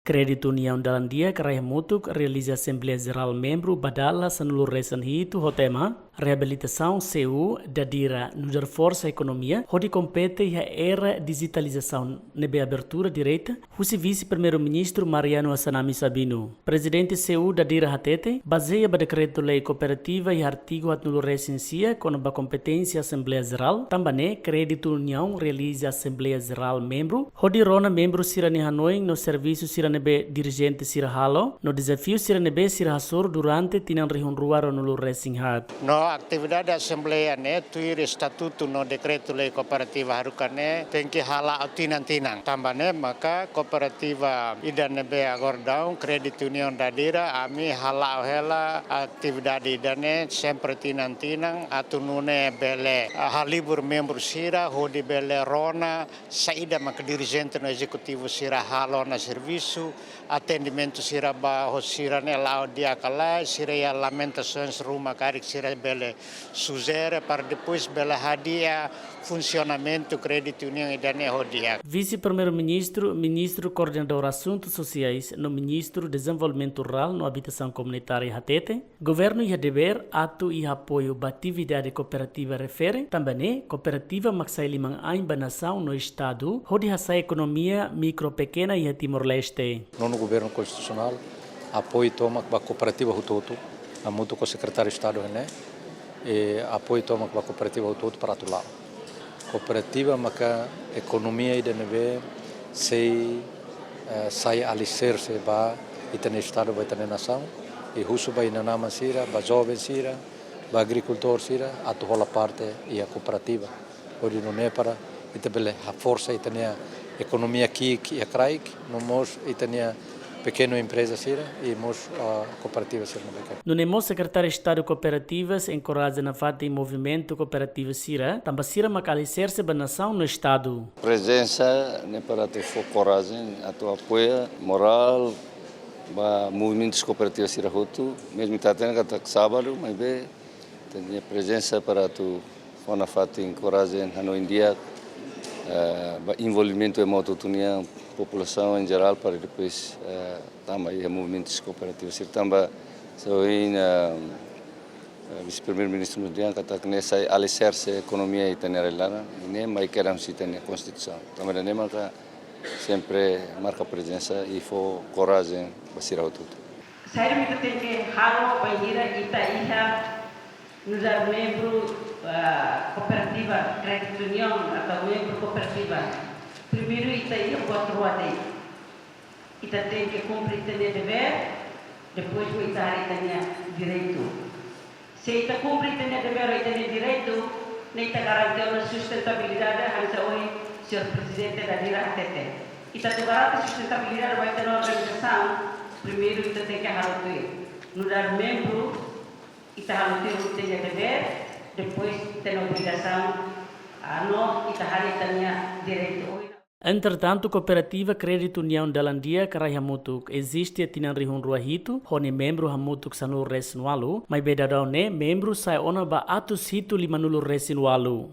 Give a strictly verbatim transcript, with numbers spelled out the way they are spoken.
Kréditu Uniaun Dalan Di'ak rai hamutuk realiza Asembleia Jerál membru ba dala sanulu-resin-hitu ho tema Reabilitasaun C U Dadira nu'udar forsa ekonomia hodi kompete iha era dijitalizasaun ne'ebé abertura direta husi Vise-Primeiru-Ministru Mariano Assanami Sabino. Prezidente C U Dadira hatete, bazeia ba Dekretu-Lei Kooperativa iha artigu haatnulu-resin-sia kona-ba kompeténsia Asembleia Jerál, tanba ne'e Kréditu Uniaun realiza Asembleia Jerál membru hodi rona membru sira-nia hanoin no servisu sira ne'ebé dirijente sira halo, no dezafiu sira ne'ebé sira hasoru durante tinan rihun rua ruanulu-resin-haat. No atividade Asembleia ne'e tuir estatutu no Dekretu-Lei Kooperativa haruka ne'e tenke hala'o tinan-tinan. Tanba ne'e maka kooperativa ida ne'ebé agora daudaun, Kréditu Uniaun Dadira, ami hala'o hela atividade ida-ne'e sempre tinan-tinan, atu nune'e bele, ah, halibur membru sira hodi bele rona saida maka dirijente no ezekutivu sira halo ona servisu, atendimentu sira ba ho sira ne'e la'o di'ak ka lae, sira iha lamentasaun ruma karik sira bele sujere para depois bele hadi'a funsionamentu Kréditu Uniaun ida-ne'e ho di'ak. Vise-Primeiru-Ministru, Ministru Koordenadór Asuntus Sosiais no Ministru Dezenvolvimentu Rurál no Abitasaun Komunitária hatete, Governu iha devér atu iha apoiu ba atividade kooperativa refere, tanba ne'e kooperativa mak sai liman-ain ba nasaun no Estadu hodi hasa'e ekonomia mikro pekena iha Timor-Leste. Nonu Governu Konstitusionál apoiu tomak ba kooperativa hotu-hotu, hamutuk ho Sekretáriu Estadu ne'e, e apoiu tomak ba kooperativa hotu-hotu para atu la'o. Kooperativa maka ekonomia ida ne'ebé sei, eh, sai aliserse ba ita-nia Estadu, ba ita-nia nasaun, i husu ba inan-aman sira, ba joven sira, ba agrikultór sira, atu hola parte iha kooperativa. Hodi nune'e para ita bele haforsa ita-nia ekonomia ki'ik iha kraik, no mós ita-nia pekenu empreza sira, i mós, ah, kooperativa sira ne'ebé. Nune'e mós Sekretáriu Estadu Kooperativas enkoraja nafatin movimentu kooperativa sira, tanba sira mak aliserse ba nasaun no Estadu. Prezensa ne'e para atu fó korajen, atu apoia morál ba movimentus kooperativa sira hotu, mezmu ita hatene katak sábadu, maibé ita-nia prezensa para atu fó nafatin korajen, hanoin di'ak, eh, ba envolvimentu ema hotu-hotu nian, populasaun em jerál, para depois, eh, tama iha movimentus kooperativa sira tanba, so in, eh, eh, Vise-Primeiru-Ministru mós dehan katak ne'e sai aliserse ekonomia ita-nia rai-laran, i ne'e mai kedan husi ita-nia Konstituisaun. Tanba ne'e maka sempre marka prezensa i fó korajen ba sira hotu-hotu. Saida mak ita tenke halo bainhira ita iha nu'udar membru, ah, kooperativa, kréditu uniaun atau membru kooperativa? Primeiru ita iha buat rua de'it. Ita tenke kumpre ita-nia devér, depois mak ita haree ita-nia direitu. Se ita kumpre ita-nia devér, ita-nia direitu, ne'e ita garante ona sustentabilidade, hanesan ohin Señór Prezidente Dadira hatete. Ita atu garante sustentabilidade ba ita-nia organizasaun, primeiru ita tenke halo tuir. Nu'udar membru, ita halo tuir ita-nia devér, depois ita-nia obrigasaun, ah, no ita haree ita-nia direitu. Entretantu, kooperativa Kréditu Uniaun Dalan Di'ak rai hamutuk eziste tinan rihun rua hitu, ho nia membru hamutuk sanulu-resin-ualu, maibé daudaun ne'e membru sa'e ona ba atus hitu limanulu-resin-ualu.